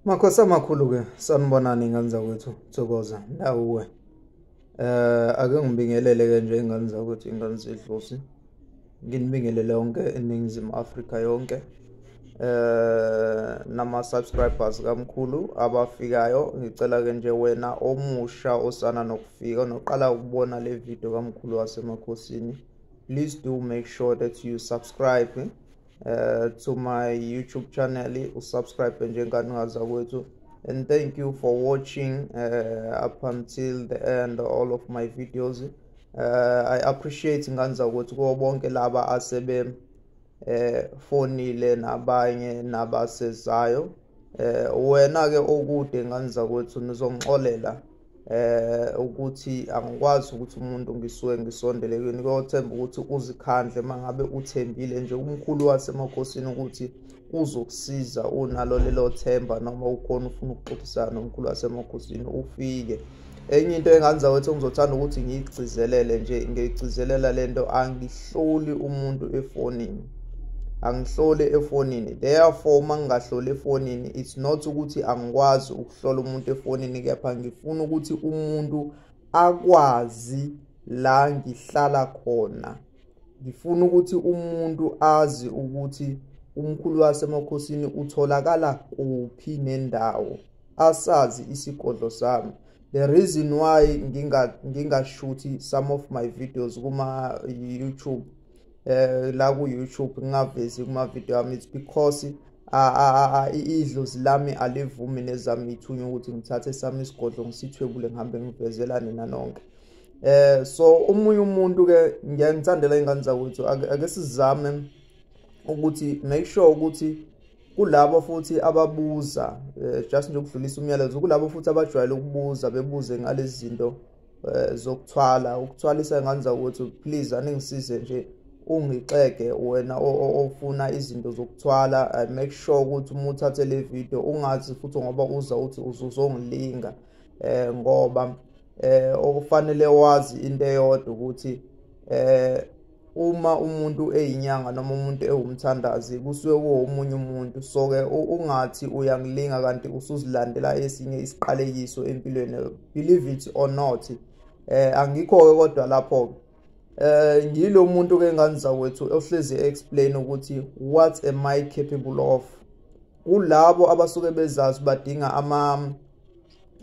Makhosi amakhulu-ke, sanibonani ingane zakwethu, Thokoza, ndawuwe. Ake ngibingelele-ke nje ingane zakwethu, ingane zedlozi. Nginibingelele yonke eNingizimu Afrika yonke. Nama-subscribers kamkhulu abafikayo, ngicela-ke nje wena omusha osana nokufika noqala ukubona le video kamkhulu wasemakhosini, please do make sure that you subscribe to my YouTube channel, usubscribe njengane zakwethu, and thank you for watching up until the end all of my videos. I appreciate ingane zakwethu kubo bonke laba asebe fonile nabanye nabasezayo. Wena ke okude ingane zakwethu, nizongixolela ukuthi angikwazi ukuthi umuntu ngisuke ngisondele kini, kuyothemba ukuthi uzikhandle mangabe uthembile nje umkhulu wasemakhosini ukuthi uzokusiza, unalo lelo themba noma ukhona ufuna ukuxoxisana nomkhulu wasemakhosini ufike. Enye into engane zakwethu ngizothanda ukuthi ngiyigcizelele nje, ngiyigcizelela lento, angihloli umuntu efonini, angihloli efonini. Therefore uma ngingahloli efonini, it's not ukuthi angikwazi ukuhlola umuntu efonini, kepha ngifuna ukuthi umuntu akwazi la ngihlala khona. Ngifuna ukuthi umuntu azi ukuthi umkhulu wasemakhosini utholakala kuphi nendawo, asazi isigodlo sami. The reason why ngingashuthi some of my videos kuma YouTube, la ku YouTube ngingavezi kuma video ami, it's because idlozi lami alivumi nezami ithunywa ukuthi ngithathe sami isigodlo ngisithwebule ngihambe ngivezela nina nonke. So omunye umuntu ke ngiyangithandela ingane zakwethu, ake sizame ukuthi make sure ukuthi kulabo futhi ababuza, just nje ukudlulisa umyalezo kulabo futhi abajwayele ukubuza bebuze ngalezi zinto zokuthwala, ukuthwalisa ingane zakwethu, please aningisize nje ungixeke wena ofuna izinto zokuthwala. Make sure ukuthi uma uthathe le video ungazi futhi ngoba uza uthi uzongilinga, ngoba okufanele wazi into eyodwa ukuthi uma umuntu eyinyanga noma umuntu ewumthandazi kusuke kuwomunye umuntu. So ke ungathi uyangilinga kanti usuzilandela esinye isiqalekiso empilweni, believe it or not. Angikho ke kodwa lapho ngilo muntu ke ngane zakwethu ohlezi explain ukuthi what am I capable of. Kulabo abasuke bezazi badinga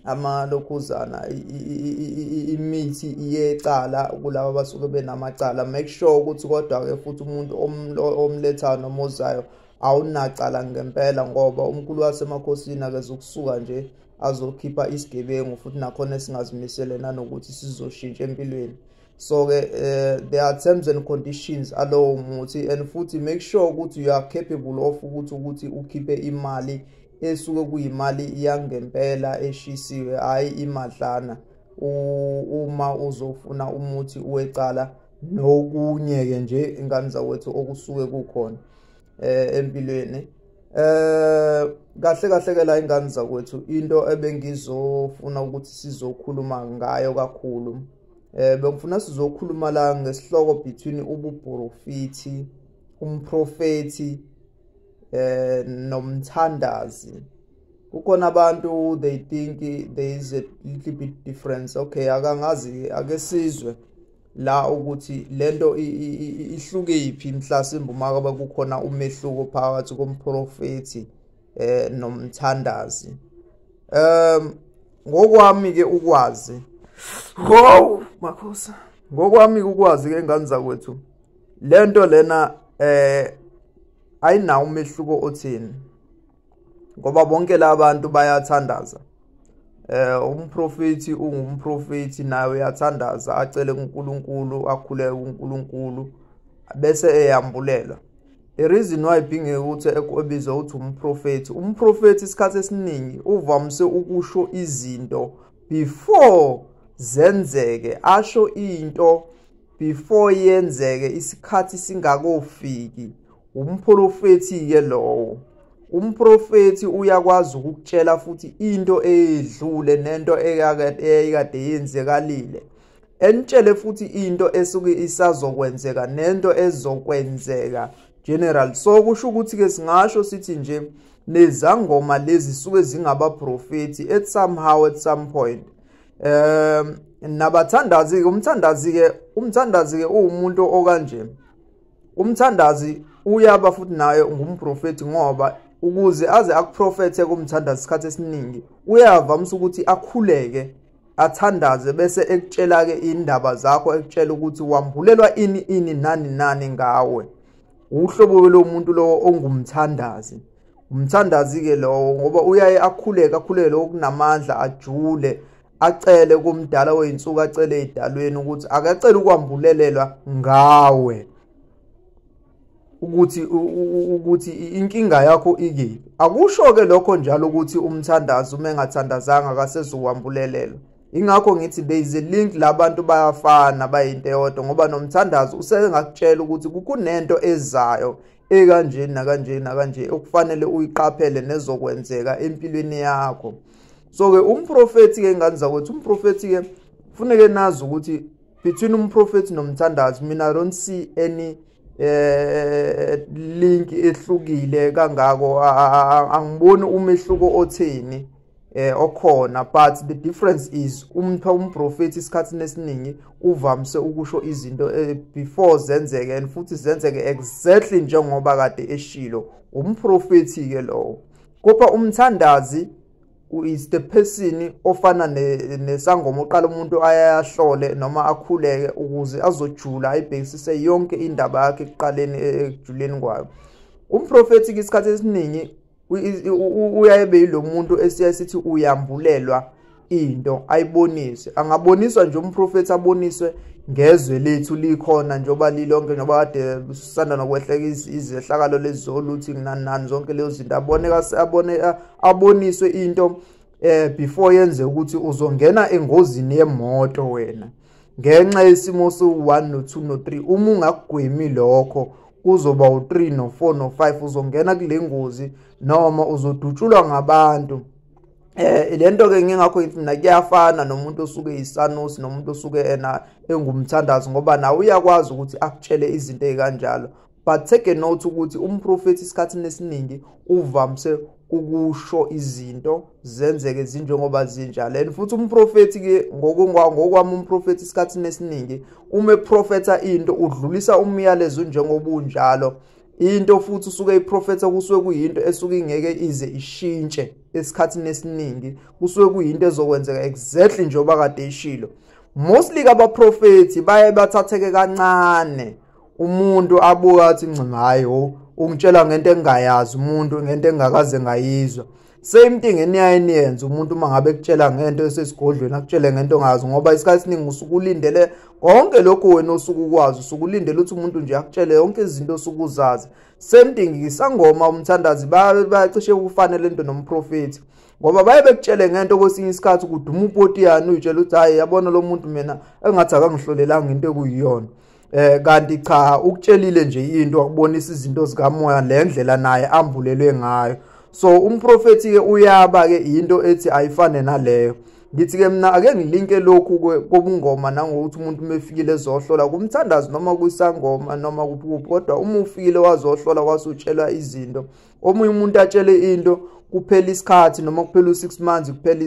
ama lokhuzana imithi yecala, kulabo abasuke benamacala, make sure ukuthi kodwa ke futhi umuntu omlethayo noma ozayo awunacala ngempela, ngoba umkhulu wasemakhosini akezukusuka nje azokhipha isigebengu futhi nakhona singazimisele nanokuthi sizoshintsha empilweni. So ke there are terms and conditions alowo muthi, and futhi make sure ukuthi you are capable of ukuthi ukhiphe imali esuke kuyimali yangempela eshisiwe, hayi imadlana uma uzofuna umuthi wecala nokunye ke nje ingane zakwethu okusuke kukhona empilweni. Kahle kahle ke la ingane zakwethu, into ebengizofuna ukuthi sizokhuluma ngayo kakhulu, bengifuna sizokhuluma la ngesihloko between ubuprofiti, umprofeti nomthandazi. Kukhona abantu they think there is a little bit difference. Okay, akangazi, ake sizwe la ukuthi lento ihlukephi, mhlasimbe uma kabe kukhona umehluko phakathi komprofeti nomthandazi. Ngokwami ke ukwazi, wow makhosi, ngokwami ukwazi ke ngane zakwethu, lento lena ayinawo umehluko othini, ngoba bonke labantu bayathandaza. Umprofeti ungumprofeti naye uyathandaza, acele kuNkulunkulu, akhuleke kuNkulunkulu bese eyambulelwa. The reason why being ukuthi ebizwa ukuthi umprofeti, umprofeti isikhathi esiningi uvamise ukusho izinto before zenzeke, asho into before yenzeke, isikhathi singakofiki. Umprofeti ke lowo. Umprofeti uyakwazi ukukutshela futhi into eyedlule nento eyakade yenzekalile, enitshele futhi into esuke isazokwenzeka nento ezokwenzeka General. So kusho ukuthi ke singasho sithi nje nezangoma lezi suke zingabaprofeti at somehow, at some point. Nabathandazi ke, umthandazi ke uwumuntu okanje. Umthandazi uyaba futhi naye ngumprofeti, ngoba ukuze aze akuprofethe kumthandazi isikhathi esiningi uyavamisa ukuthi akhuleke, athandaze, bese ekutshela ke indaba zakho, ekutshela ukuthi wambulelwa ini ini nani nani ngawe. Uhlobo lo muntu lo ongumthandazi. Umthandazi ke lowo ngoba uyaye akhuleke, akhuleke okunamandla, ajule, acele kumdala weyinsuku, acele edalweni ukuthi akacele ukwambulelelwa ngawe ukuthi inkinga yakho ikiphi. Akusho ke lokho njalo ukuthi umthandazi uma engathandazanga akasezukwambulelelwa. Ingakho ngithi there is a link, labantu bayafana, bayinto eyodwa, ngoba nomthandazi usengakutshela ukuthi kukunento ezayo ekanje nakanje nakanje okufanele uyiqaphele nezokwenzeka empilweni yakho. So ke umprofeti ke, ngane zakwethu, umprofeti ke kufuneke nazi ukuthi between umprofeti nomthandazi, mina I don't see any link ehlukile kangako. Angiboni umehluko otheni okhona, but the difference is umprofeti isikhathi esiningi uvamise ukusho izinto before zenzeke, and futhi zenzeke exactly njengoba kade eshilo. Umprofeti ke lowo. Kodwa umthandazi is the person ofana nesangoma, oqala umuntu ayahlole noma akhuleke ukuze azojula, ayibhekisise yonke indaba yakhe ekuqaleni ekujuleni kwayo. Umprofeti ke isikhathi esiningi uyaye be yilo muntu esiyaye sithi uyambulelwa into, ayibonise. Angaboniswa nje umprofeti, aboniswe ngezwe lethu likhona njengoba lilonke, njengoba kade sisanda nokwehleka izehlakalo lezi zo-looting nani nani, zonke lezo zinto, abone abone aboniswe into before yenze, ukuthi uzongena engozini yemoto wena ngenxa yesimo su-1 no-2 no-3, uma ungakugwemi lokho kuzoba u-3 no-4 no-5, uzongena kule ngozi noma uzodutshulwa ngabantu. Lento ke ngingakho ngithi mina kuyafana nomuntu osuke isanusi nomuntu osuke ena engumthandazi, ngoba nawe uyakwazi ukuthi akutshele izinto ezikanjalo. But take a note ukuthi umprofeti isikhathini esiningi uvamise ukusho izinto zenzeke zinjengoba zinjalo. And futhi umprofeti ke, ngokwami, umprofeti isikhathini esiningi uma eprofetha into udlulisa umyalezo njengoba unjalo. Into futhi usuke iprofetha kusuke kuyinto esuke ingeke ize ishintshe. Esikhathini esiningi kusuke kuyinto ezokwenzeka exactly njengoba kade ishilo. Mostly abaprofethi baye bathatheke kancane, umuntu abuka athi ncima, hayi ho, ungitshela ngento engingayazi umuntu, ngento engakaze ngayizwa. Same thing eniyaye niyenze, umuntu uma ngabe ekutshela ngento esesigodlweni, akutshele ngento ongazi, ngoba isikhathi esiningi usuke ulindele konke lokhu wena osuke ukwazi, usuke ulindele ukuthi umuntu nje akutshele yonke izinto osuke uzazi. Same thing isangoma, umthandazi, bayacishe ukufana lento nomprofethi, ngoba baye bekutshele ngento kwesinye isikhathi kuduma upotiyana, uyitshela ukuthi hayi, yabona lo muntu mina engathi akangihlolelanga into ekuyiyona, kanti cha, ukutshelile nje into, akubonisa izinto zikamoya le ndlela naye ambulelwe ngayo. So umprofeti ke uyaba ke into ethi ayifane naleyo. Ngithi ke mina ake ngilinke lokhu kobungoma nangokuthi umuntu uma efikile ezohlola kumthandazi noma kwisangoma noma kuphi kuphi, kodwa uma ufikile wazohlola wasutshelwa izinto, omunye umuntu atshele into, kuphela isikhathi noma kuphela u6 months, kuphela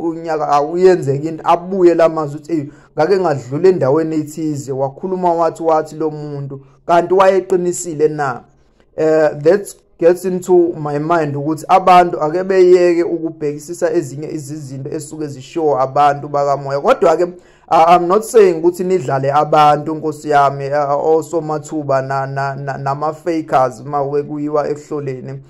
unyaka, awuyenzeka into, abuye lamazwi ukuthi, "Ey, ngake ngadlula endaweni ethize, wakhuluma wathi lo muntu, kanti wayeqinisile na?" That gets into my mind ukuthi abantu ake beyeke ukubhekisisa ezinye izinto esuke zishiwo abantu bakamoya. Kodwa ke I'm not saying ukuthi nidlale abantu, nkosi yami, osomathuba nama fakers mawe kuyiwa ekuhloleni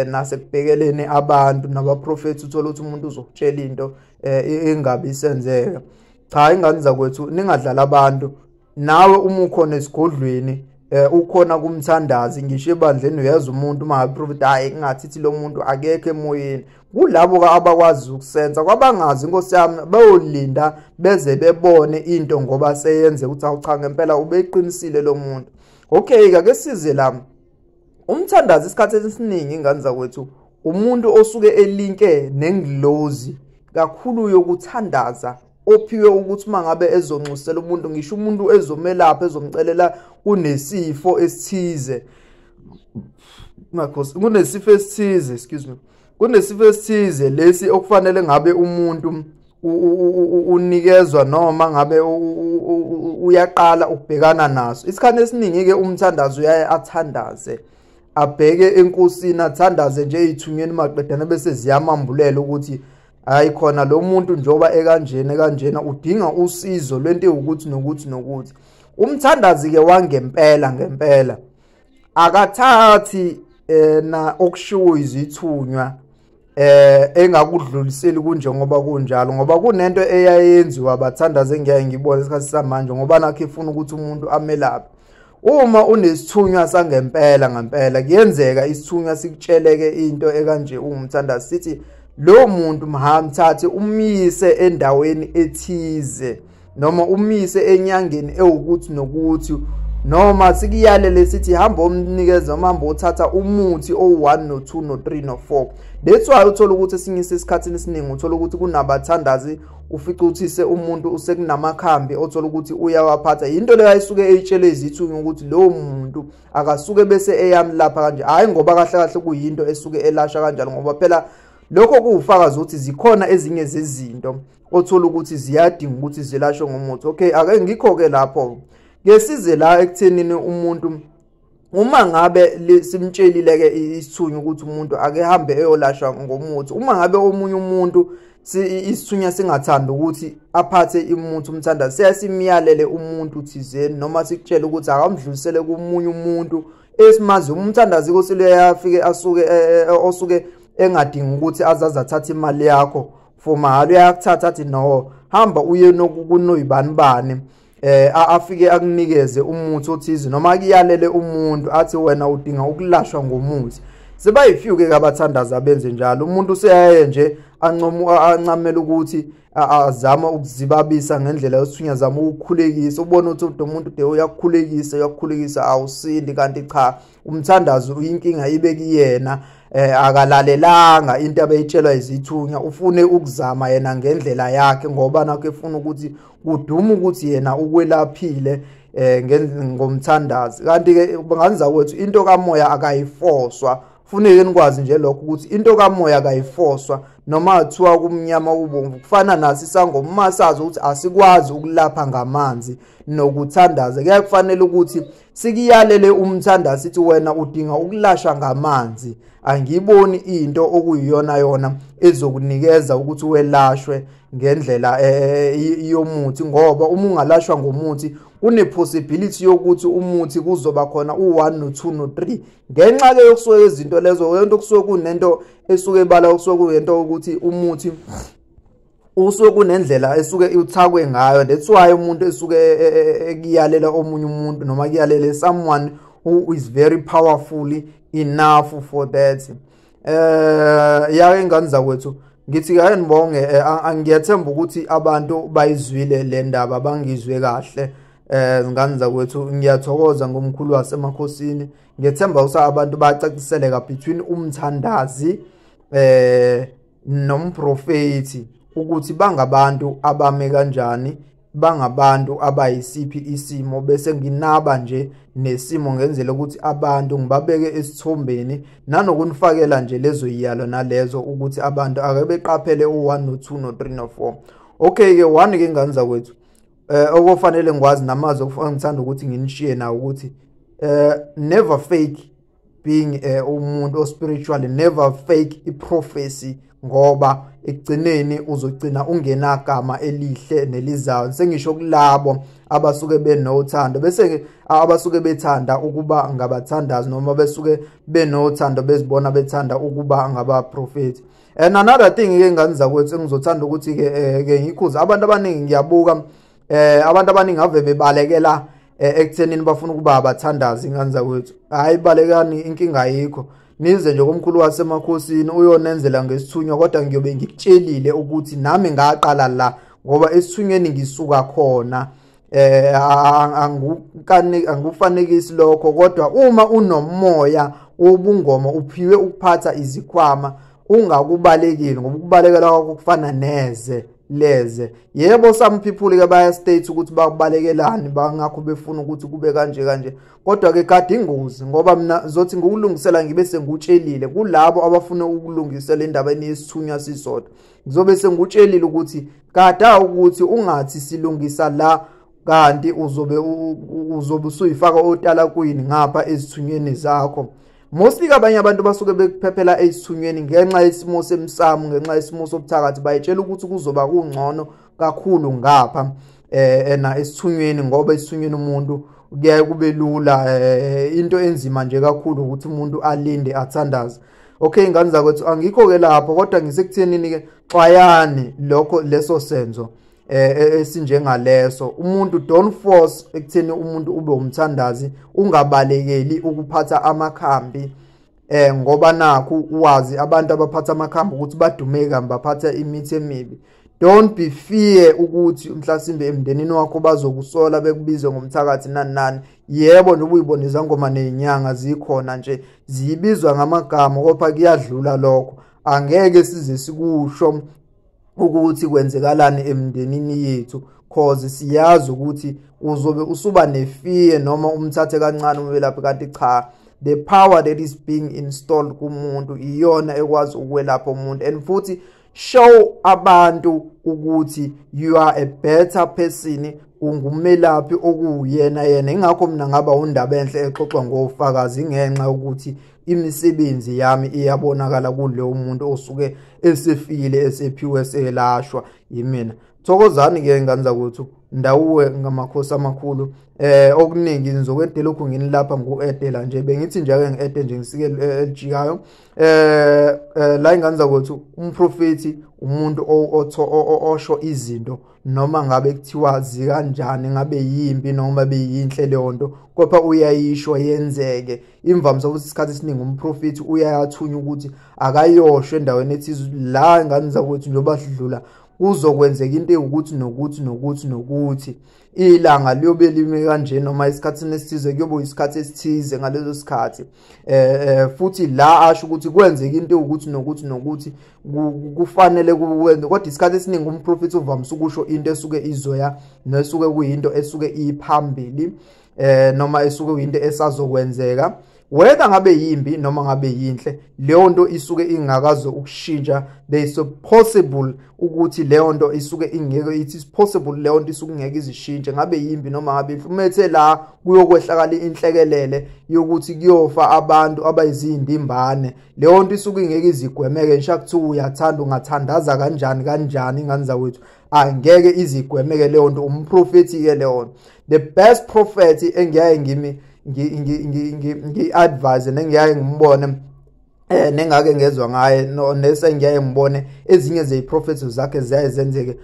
nasekubhekeleni abantu nabaprofeti, uthola ukuthi umuntu uzokutshela into engabi isenzeka. Cha, ingane zakwethu, ningadlala abantu. Nawe uma ukhona esigodlweni, ukhona kumthandazi, ngisho ebandleni, uyazi umuntu uma ngabe prophet, hayi, kungathi lo muntu akekho emoyeni. Kulabo abakwazi ukusensa, kwabangazi, inkosi yami, bayolinda beze bebone into ngoba seyenze ukuthi awu cha, ngempela ubeqinisile lo muntu. Okay, ake size la. Umthandazi isikhathi esiningi, ingane zakwethu, umuntu osuke elinke nengilozi kakhulu yokuthandaza, ophiwe ukuthi uma ngabe ezonxusela umuntu, ngisho umuntu ezomelapha, ezomcelela kunesifo esithize. Makhosi, kunesifo esithize, excuse me, kunesifo esithize lesi okufanele ngabe umuntu unikezwa noma ngabe uyaqala ukubhekana naso. Isikhathi esiningi ke umthandazo uyaye athandaze, abheke enkosini, athandaze nje ezithunyweni, maqedana bese ziyamambulela ukuthi hayi khona lo muntu njoba ekanjena ekanjena udinga usizo lwento ukuthi nokuthi nokuthi. Umthandazi ke wangempela ngempela akathathi na okushiwo izithunywa engakudluliseli kunjengoba kunjalo, ngoba kunento eyayenziwa abathandazi engiyaye ngibone isikhathi samanje, ngoba nakho ifuna ukuthi umuntu amelaphe. Uma unesithunywa sangempela ngempela, kuyenzeka isithunywa sikutsheleke into ekanje ungumthandazi, sithi lo muntu mhamthathe umyise endaweni ethize noma umise enyangeni ewukuthi nokuthi, noma sikuyalele sithi hamba omnikeza noma hamba othatha umuthi o1 no2 no3 no4. That's why uthola ukuthi esinye isikhathini esiningi uthola ukuthi kunabathandazi, ufica ukuthi umuntu usekunamakhambi othola ukuthi uyawaphatha. Into leyo ayisuke eyitshele izithunywa ukuthi lo muntu akasuke bese eyamlapha kanje, hayi ngoba kahle kahle kuyinto esuke elasha kanjalo, ngoba phela lokho kuwufakazi ukuthi zikhona ezinye zezinto othola ukuthi ziyadinga ukuthi zilashwe ngomuthi. Okay, ake ngikho ke lapho ke size la ekuthenini umuntu uma ngabe simtshelile ke isithunywa ukuthi umuntu ake hambe eyolashwa ngomuthi, uma ngabe omunye umuntu isithunywa singathanda ukuthi aphathe umuthi umthandazi, siyasimyalele umuntu thizeni noma sikutshele ukuthi akamdlulisele komunye umuntu esimazi. Umthandazi kosile asuke osuke engadingi ukuthi azaze athathe imali yakho for mahhala, uyakuthatha athi no, hamba uye kunoyibani bani, afike akunikeze umuthi othize noma akuyalele umuntu athi wena udinga ukulashwa ngomuthi. Sebayifike ke abathandazi abenze njalo, umuntu useyaye nje ancamela ukuthi azama ukuzibabisa ngendlela yosithunywa, zama ukukhulekisa, ubone ukuthi umuntu de uyakukhulekisa uyakukhulekisa awusindi, kanti cha umthandazo inkinga ibe kuyena, akalalelanga into abeyitshelwa izithunywa, ufune ukuzama yena ngendlela yakhe, ngoba nakho efuna ukuthi kuduma ukuthi yena ukwelaphile ngomthandazi. Kanti ke banganza kwethu into kamoya akayifoswa, funeke nikwazi nje lokho ukuthi into kamoya akayifoswa, noma athiwa kumnyama ubomvu. Kufana nasi isangoma sazi ukuthi asikwazi ukulapha ngamanzi nokuthandaza, kuyakufanele ukuthi sikiyalele umthandazi sithi wena udinga ukulashwa ngamanzi, angiboni into okuyiyona yona ezokunikeza ukuthi welashwe ngendlela yomuthi, ngoba uma ungalashwa ngomuthi kune possibility yokuthi umuthi kuzoba khona u1 no2 no3, ngenxa ke yokusuke izinto lezo, into kusuke kunento esuke ebala, kusuke kuyento ukuthi umuthi usuke kunendlela esuke uthakwe ngayo. That's why umuntu esuke ekuyalela omunye umuntu noma kuyalele someone who is very powerful enough for that. Ya ingane zakwethu, ngithi ke nibonge, ngiyathemba ukuthi abantu bayizwile le ndaba, bangizwe kahle. Ngane zakwethu, ngiyathokoza ngomkhulu wasemakhosini, ngiyethemba ukuthi abantu bayacaciseleka between umthandazi nomprofeti ukuthi bangabantu abame kanjani, bangabantu abayisiphi isimo, bese nginaba nje nesimo ngenzela ukuthi abantu ngibabeke esithombeni, nanokunifakela nje lezo yiyalo nalezo ukuthi abantu ake beqaphele u1 no2 no3 no4. Okay ke one ke ngane zakwethu, okufanele ngikwazi namazwi ngithanda ukuthi nginishiye nawo ukuthi never fake being umuntu o spiritual, never fake i-prophecy, ngoba ekugcineni uzogcina ungenagama elihle nelizayo. Sengisho kulabo abasuke benothando, bese abasuke bethanda ukuba ngabathandazi noma besuke benothando bezibona bethanda ukuba ngabaprofeti. And another thing ke ngane zakwethu engizothanda ukuthi ke ngikhuze abantu abaningi, ngiyabuka abantu abaningi ave bebalekela ekuthenini bafuna ukuba abathandazi. Ingane zakwethu, hayi balekani, inkinga ayikho, nize nje komkhulu wasemakhosini uyonenzela ngesithunywa, kodwa ngiyobe ngikutshelile ukuthi nami ngaqala la, ngoba esithunyweni ngisuka khona. Angikufanekisi lokho, kodwa uma unomoya wobungoma uphiwe ukuphatha izikhwama, ungakubalekeli, ngoba ukubalekela kwakho kufana neze leze. Yebo, some people ke baya state ukuthi bakubalekelani, bangakho befuna ukuthi kube kanje kanje, kodwa ke kade ingozi, ngoba mina zothi ngokulungisela ngibe sengikutshelile kulabo abafuna ukulungisela indaba yesithunywa sisodwa, ngizobe sengikutshelile ukuthi kada ukuthi ungathi silungisa la kanti uzobe usuyifaka otala kuyini ngapha ezithunyweni zakho. Mostly abanye abantu basuke bekuphephela ezithunyweni ngenxa yesimo semsamo, ngenxa yesimo sobuthakathi, bayitshela ukuthi kuzoba kungcono kakhulu ngapha ena esithunyweni, ngoba esithunyweni umuntu kuyaye kube lula. Into enzima nje kakhulu ukuthi umuntu alinde athandaze. Okay, ingane zakwethu, angikho ke lapho, kodwa ngisekuthenini ke xwayani lokho leso senzo esinjengaleso. Umuntu don't force ekutheni umuntu ube umthandazi, ungabalekeli ukuphatha amakhambi, ngoba nakhu wazi abantu abaphatha amakhambi ukuthi badume kabi, baphatha imithi emibi. Don't be fear ukuthi mhlasimbe emndenini wakho bazokusola bekubize ngomthakathi nani nani. Yebo, noma uyibona izangoma nezinyanga zikhona nje zibizwa ngamagama, kodwa kuyadlula lokho. Angeke size sikusho ukuthi kwenzekalani emndenini yethu, cause siyazi ukuthi uzobe usuba nefear noma umthathe kancane umelaphi, kanti cha, the power that is being installed kumuntu iyona ekwazi ukwelapha umuntu. And futhi show abantu ukuthi you are a better person, ungumelaphi okuwuyena yena. Ingakho mina ngaba undaba enhle exoxwa ngofakazi, ngenxa yokuthi imisebenzi yami iyabonakala kuleyo muntu osuke esefile, esephiwe, selashwa yimina. Thokozani ke ngane zakwethu, ndawuwe ngamakhosi amakhulu. Okuningi ngizokwedela lokhu nginilapha ngu-edela nje, bengithi nje ake ngi-ede nje ngisike elijikayo. La ingane zakwethu, umprofethi umuntu osho izinto noma ngabe kuthiwa zikanjani, ngabe yimbi noma beyinhle leyo nto, kodwa uyayisho yenzeke. Imvamisa ukuthi isikhathi esiningi umprofethi uyayathunya ukuthi akayosho endaweni ethize, la ingane zakwethu njengoba sidlula kuzokwenzeka into ewukuthi nokuthi nokuthi nokuthi, ilanga liyobe lime kanje, noma isikhathini esithize kuyobe isikhathi esithize ngaleso sikhathi. Futhi la asho ukuthi kwenzeka into ewukuthi nokuthi nokuthi kufanele kwenze, kodwa isikhathi esiningi umprofethi uvamise ukusho into esuke izoya nesuke kuyinto esuke iphambili, noma esuke kuyinto esazokwenzeka, whether ngabe yimbi noma ngabe yinhle, leyo nto isuke ingakaze ukushintsha. There is a possible ukuthi leyo nto isuke ingeke, it is possible leyo nto isuke ingeke izishintshe, ngabe yimbi noma ngabe inhle. Umethe la kuyokwehlakala inhlekelele yokuthi kuyofa abantu abayizindimbane, leyo nto isuke ingeke izigwemeke. Ngisho kuthiwa uyathanda ungathandaza kanjani kanjani, ingane zakwethu, angeke izigwemeke leyo nto. Umprofethi ke leyo, the best prophet engiyaye ngimi ngi-advise nengiyaye ngimbone, nengake ngezwa ngaye nese ngiyaye ngibone ezinye zeziprofetho zakhe ziyaye zenzeke,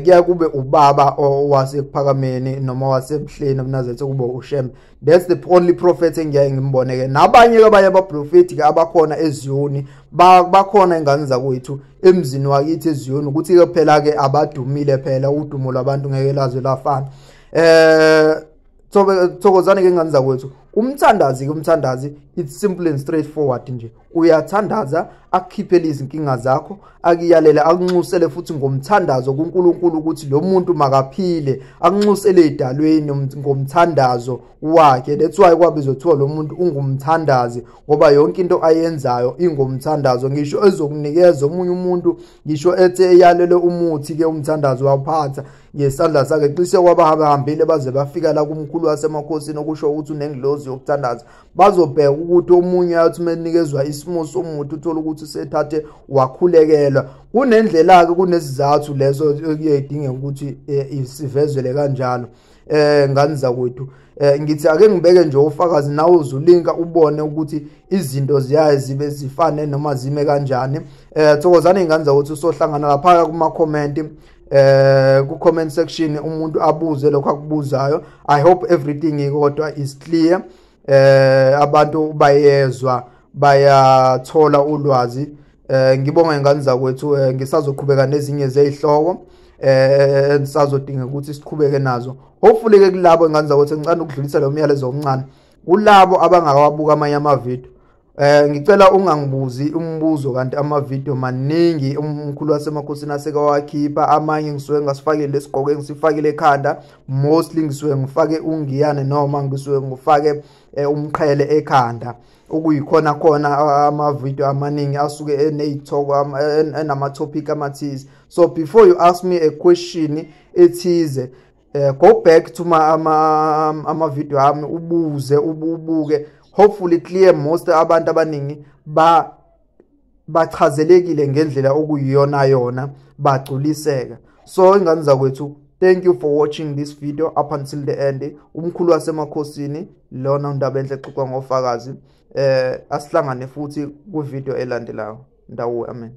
kuya kube ubaba owasekuphakameni noma wasebuhleni obuNazaretha, kube uShembe. That's the only prophet engiyaye ngimbone ke. Nabanye abanye abaprofeti ke abakhona eZiyoni, bakhona ingane zakwethu emzini wakithi eZiyoni, ukuthi ke phela ke abadumile phela, udumo lwabantu ngeke lazwe lafana. Thokozani ke ngane zakwethu. Umthandazi ke, umthandazi it's simple and straightforward nje, uyathandaza akukhiphele izinkinga zakho, akuyalele, akunxusele futhi ngomthandazo kuNkulunkulu ukuthi lo muntu makaphile, akunxusele edalweni ngomthandazo wakhe. That's why kwabizwa kuthiwa lo muntu ungumthandazi, ngoba yonke into ayenzayo ingomthandazo. Ngisho ezokunikeza omunye umuntu, ngisho ethe eyalele umuthi ke umthandazo wawuphatha ngesandla sakhe, cishe kwabahambile baze bafika la kumkhulu wasemakhosini, okusho ukuthi unengilozi yokuthandaza. Bazobheka ukuthi omunye athi menikezwa isimo somuthi uthola ukuthi sethathe wakhulekelwa. Kunendlela ke, kunesizathu leso ekuyedingeka ukuthi isivezele kanjalo. Ngane zakwethu, ngithi ake ngibeke nje ufakazi, nawe uzulinka ubone ukuthi izinto ziyaye zibe zifane noma zime kanjani. Thokozani ingane zakwethu, sohlangana lapha kuma comment, ku comment section, umuntu abuze lokho akubuzayo. I hope everything kodwa is clear, abantu bayezwa, bayathola ulwazi. Ngibonga ingane zakwethu, ngisazoqhubeka nezinye zezihloko nisazodinga ukuthi siqhubeke nazo. Hopefully ke kulabo ingane zakwethu, ngicela ukudlulisa lo myalezo omncane kulabo abangakawabuka amanye amavidiyo. Ngicela ungangibuzi umbuzo kanti ama-video maningi umkhulu wasemakhosini asekawakhipha, amanye ngisuke ngasifakile lesigqoko engisifakile ekhanda, mostly ngisuke ngifake ungiyane noma ngisuke ngifake umqhele ekhanda, okuyikhona khona ama-video amaningi asuke eney'thoko enama-topic amathize. So before you ask me a question ethize, go back to ama-video ami, ubuze, ubuke, hopefully clear. Most abantu abaningi bachazelekile ngendlela okuyiyona yona, bagculiseka. So ingane zakwethu, thank you for watching this video up until the end. Umkhulu wasemakhosini lona, undaba enhle exoxwa ngofakazi. Asihlangane futhi ku video elandelayo. Ndawo, amen.